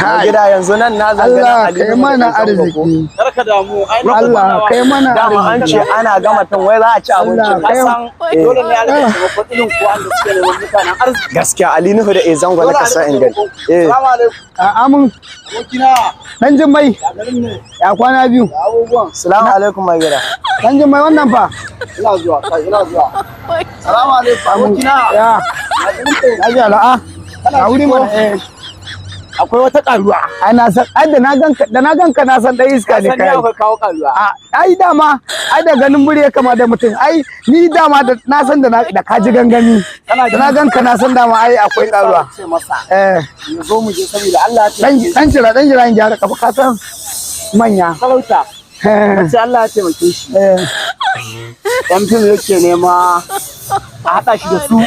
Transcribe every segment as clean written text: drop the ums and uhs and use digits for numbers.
Kai. Gida yanzu nan na zangana Allah Ali kai Nuhu mana da Zango ko? arziki. Kar ka damu ai na Allah kai mana Dama an arziki. ce ana gama tun wai za a ci abincin. Allah kai san dole ne a rika taimakon irin ku wanda suke neman mutanen arziki. Gaskiya Ali Nuhu da Ezango na Dole a kasa rika in gani. taimakon. Eh. Salamu alaikum. A amin. Abokina. Dan Jummai, Ya garin ne. ya kwana biyu. Ya abubuwan. Salamu alaikum, mai gida. Dan Jummai, wannan fa. Ina zuwa kai, ina zuwa. Salamu alaikum, abokina. Ya, Ya garin ne. ya ji ala'a. A wuri mana eh. Akwai wata karuwa. Ai na san ai da na ganka na san dan iska ne San kai. ya akwai kawo karuwa. A ai dama ai da ganin buri ya kama da mutum, ai ni dama da na san da ka ji gangami. Kana Da na ganka na san dama ai akwai karuwa. Ce masa Eh, ya zo mu je saboda Allah ya dan taimake shi. dan jira in gyara kafa, ka san manya. Sarauta. Eh, Sai Allah ya taimake shi. eh. Yan fim yake nema a haɗa shi da su.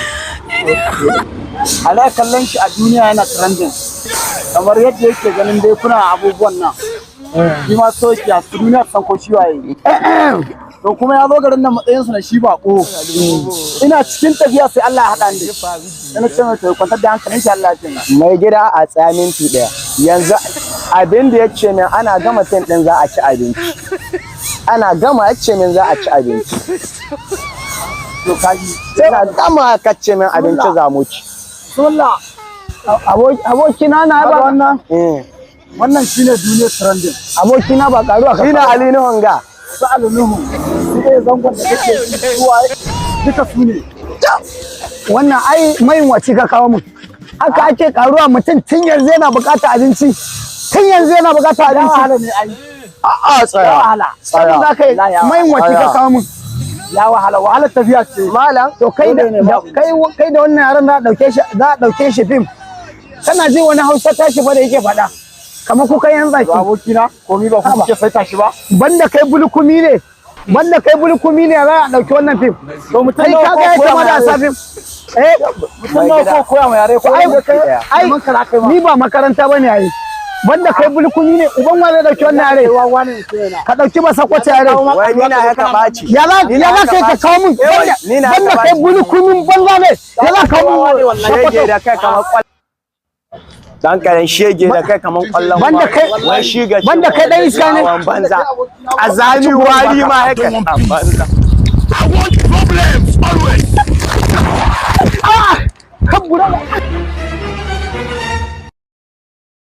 Ala kallon shi a duniya yana trending. Kamar yadda yake ganin dai kuna abubuwan nan. Shi ma so yake a duniya ta san ko shi waye. To kuma ya zo garin nan matsayinsa na shi bako. Ina cikin tafiya sai Allah ya haɗa ni da shi. Ina ce mai to ya kwantar da hankalin shi, Allah ya taimake. Mai gida, a tsaya minti ɗaya. Yanzu abin da ya ce min, ana gama fim ɗin za a ci abinci. Ana gama ya ce min za a ci abinci. To kaji. Ina gama ka ce min abinci za mu ci. Bismillah. Abokina na Kaga ba wannan? Eh. Wannan shine duniyar trending. Abokina, ba karuwa ka Shi na kawo. Ali Nuhun ga. Su Alunuhu, su ɗaya zangon da kake zuwa, duka su ne. Wannan ai mayin wace ka kawo mun. Haka ake karuwa, mutum tun yanzu yana bukata abinci, tun yanzu yana bukata Ya abinci. wahala ne ai. A'a, Ya tsaya. wahala. Tsaya. Za ka yi mayin wace ka kawo mun. Ya wahala, wahalar tafiya ce. Malam. To kai da Dole ne babu. kai da wannan yaran za a dauke shi fim. Kana ji wani Hausa tashi fa da yake faɗa kamar kuka yan To zaki. abokina, komi ba ku Haba. kuke saita shi ba. Banda kai bulukumi ne, za a dauki wannan fim? To mutum Kai nawa kaga ko ya koya kama ma da yare? sa fim, eh. Mutum nawa ko koya ma yare ko Ai kai ai neman ka za ka yi ma. ni ba makaranta bane ai. Banda kai bulukumi ne, uban wa zai dauki wannan yare? Kai wawa ne mutum yana. Ka dauki masa kwace yare. Wai ni na haka ɓaci. Ya za Ni na ya za haka kai ka ɓaci. kawo mun banda Ni na haka banda kai ɓaci. bulukumin banza ne, ya za kawo mun? Shege da kai kamar kwal. Dan karen shege da kai kamar kwallon. Banda kai- Wai shi ga banda kai dan iska ne. Wawan banza. Azami wari ma haka. Banza. I want problems always. Ah, kan bura.